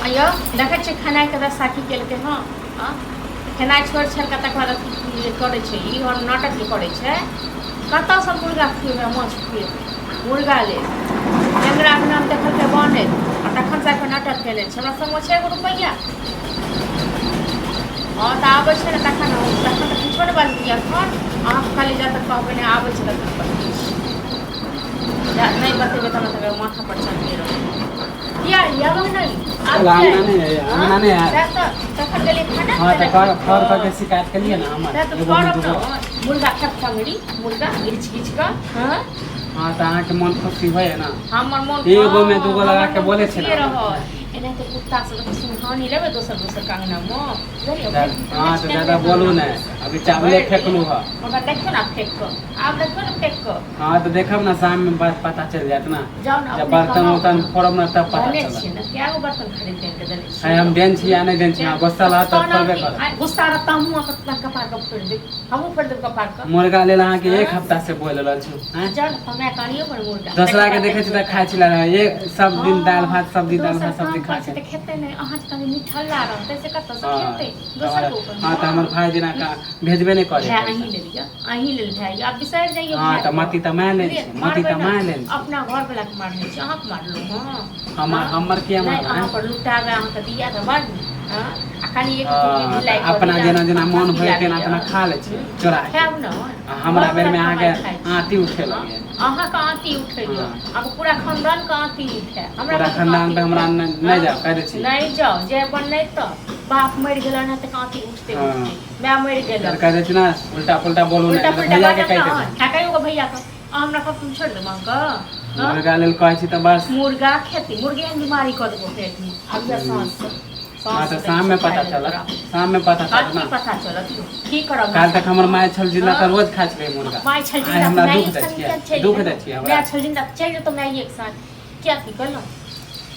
अयौ देखै छियै खेनाइ के दशा की केलकै हँ। हँ, खेनाइ छोड़ि छाड़ि कऽ तकर बाद अथी जे करै छै, ई हम नाटक जे करै छै। कतऽसँ मुर्गा खुएबै, माछ खुएबै मुर्गा लेल? नेंगराके नाम देखलकै बनैत आ तखन से आबिकऽ नाटक केने छै। हमरा सङ्गमे छै एगो रुपैआ? हँ, तऽ आबै छै ने तखन, तखन तऽ किछो नहि बजलियै। एखन अहाँके खाली जा तक कहबै नहि, आबै छै तखन बजबै छी। नहि बतेबै तऽ हमरा माथा पर चढ़ले रहत। किया आब नहि आब अंगना किया नहि है, अंगना नहि है। सएह तऽ तखन गेलियै खाना। हँ, तऽ कर फर कऽ के शिकायत केलियै ने हमर सएह तऽ एगो करब दूगो ने मुर्गा खायब, टंगरी मुर्गा घीच घीच कऽ। हँ। हँ, तऽ अहाँके मन खुशी होइए ने? हमर मोन एगो मे दूगो लगा हमर के मोन बोलै छै ने। खुशिये रहत। एनाहिते कुत्ता सब सिंघानी लेबै दोसर दोसर के अंगना मे, बुझलियै? हँ, तऽ ज्यादा बोलू नहि, अभी चावले फेकलू हँ। ओकरा देखियौ ने फेक कऽ, आब देखियौ ने फेक कऽ। हँ, तऽ देखब ने, शाम मे बात पता चलि जायत ने। जाउ ने जब अपने बर्तन कमाउ उर्तन ने। फोड़ब ने तब पता देने चलत। छियै ने? कए गो बर्तन खरीद के आनि के देने छियै? है, हम देन छी या नहि देन छी? अहाँ गुस्सा रहत तऽ तहन फोड़बे की? करब। आइ गुस्सा रहत तऽ हमहूँ अहाँके कपार के फोड़ि देब, हमहूँ फोड़ि देब कपार के। मुर्गा लेल अहाँके एक हँ? हफ्ता से बोलि रहल छी, आँय? जाउ ने कमाए कऽ आनियौ ने मुर्गा। दोसरा के देखै छी तऽ खाइ छी एक सब दिन दालि भात सब्जी, दालि भात सब्जी दोसर खा काम पर के छै तऽ खेतै नहि। अहाँ जे कनि निठल्ला रहतै से कतऽसँ हँ खेतै दोसर के ऊपर? हँ, तऽ हमर भाय जेना का भेजबे नहि करे भाय पैसा। अहीं लेल यऽ, अहीं लेल भाय यऽ। आब बिसरि जाइयौ हँ, भाय तऽ के। मती तऽ माय लेल बुझलियै? छै, मती मारबै तऽ ने, माय लेल छै। अपना घर वाला के मारने छी, अहाँके मारलहुँ हँ? हमर हँ? हमर किया नहि मारबै? अहाँ पर लुटाबै अहाँके दिया तऽ बड। हँ, आ खाली एक हँ, ढिलाई तऽ कऽ अपना दी तऽ जेना जेना अहाँके मोन हँसी होय तेना लागैया। तेना खा लै छियै चोरा के। खायब ने। आ हमरा घरवला बेरमे कमाइ अहाँके खाइ छी। आँती उठे हँ? लगैया। अहाँके आँती उठैया? हँ। आब पूरा खानदानके आँती उठे, हमरा पूरा कथीके खानदान आँती पे हमरा उठत? नहि हँ? जाउ, कहि दै छी। नहि जाउ जे अपन, नहि तऽ बाप मरि गेल ने तऽ आँती उठते हँ। उठते माय मरि गेल। फेर कहि दै छी ने, उल्टा पुल्टा बोलू उल्टा नहि, पुल्टा भैया के बाजब कहि ने। देबै। हँ, कहियो भैया के अहाँ हमरा कहब, छोड़ि देब अहाँके? हँ? मुर्गा लेल कहै छी तऽ बस। मुर्गा खेती, मुर्गे एहन बीमारी कऽ देबो पेटमे अभिया साँझसँ। हँ, तऽ शाममे पता चलत, शाममे पता चलत कथी ने। पता चलत यौ? की करब? काल्हि तक हमर माय छल जिन्दा तऽ रोज खाइ छलै मुर्गा। माय छल आइ जिन्दा हमरा तऽ दुख माय दै संग छियै? किया चलि दुख गेलहुँ? दै छियै हमरा? माय छल जिन्दा तऽ चलि जेतौ मायके साथ, किया की कहलहुँ?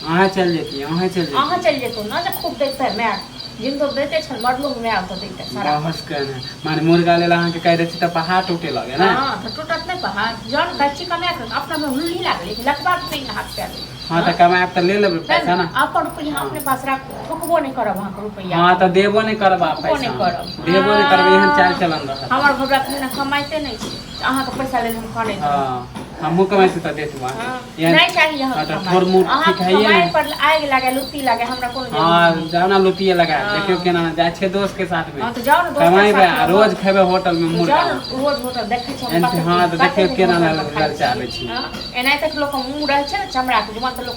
अहाँ चलि जैतियै, अहाँ चलि अहाँ जैतियै। चलि जेतौ ने जे खूब दैते माय, जिन्दो दैते छल, मरलो माय ओतऽ दैते सारा। बहस केने माने मुर्गा लेल अहाँके कहि दै छी तऽ पहाड़ टूटे लगे ने। हँ, तऽ टूटत नहि पहाड़? जौन कहै छी कमाए कऽ अपना मे हुल्ली लागल लेकिन लतबा नहि हाथ पैर। हँ, तऽ कमायब तऽ ले लेबै पैसा ने। अपन रुपैआ अपने पास राखू, ठोकबो नहि करब अहाँके रुपैआ। हँ, तऽ देबो नहि करब आब। ठोकबो नहि पैसा करब। देबो नहि करब, एहन चालि चलन रहत। हमर घरवला कहिना कमाइते नहि छै तऽ अहाँके पैसा लेल हम कनैत रहब? हँ, हमहूँ कमाइ छी तऽ देतू हँ, अहाँके एहन। नहि चाही हँ, अहाँके तऽ कमाइ। थोड़ मुड़ अहाँके ठीक हइए कमाइ ने। पर आगि लागे, लुत्ती लागे, हमरा कोनो जरूरी हँ नहि। जाउ ने लुतिये लगा। हँ। देखियौ केना जाइ छै दोस्त के साथ मे। हँ, तऽ जाउ ने दोस्तके कमेबै साथ आ रहब। रोज खेबै होटल मे तऽ मुर्गा। जाउ ने रोज होटल, देखै छी हम एहन कतेक हँ, दिन तऽ देखियौ कतेक दिन केना होटलमे खाइ ललचाबै छियै। छी। हँ, एनाहिते लोकके मुँह रहै छै ने चमड़ाके जुबान, तऽ लोक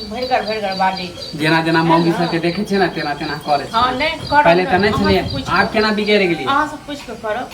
भरिगर भरिगर बाजै छै। जेना जेना है मौगी ने? सबके देखै छियै ने, तेना तेना करै हँ, छै। नहि करब पहिले तऽ ने, नहि छलियै। अहाँसँ पूछि आब कऽ केना बिगड़ि गेलियै। अहाँसँ पूछि कऽ करब।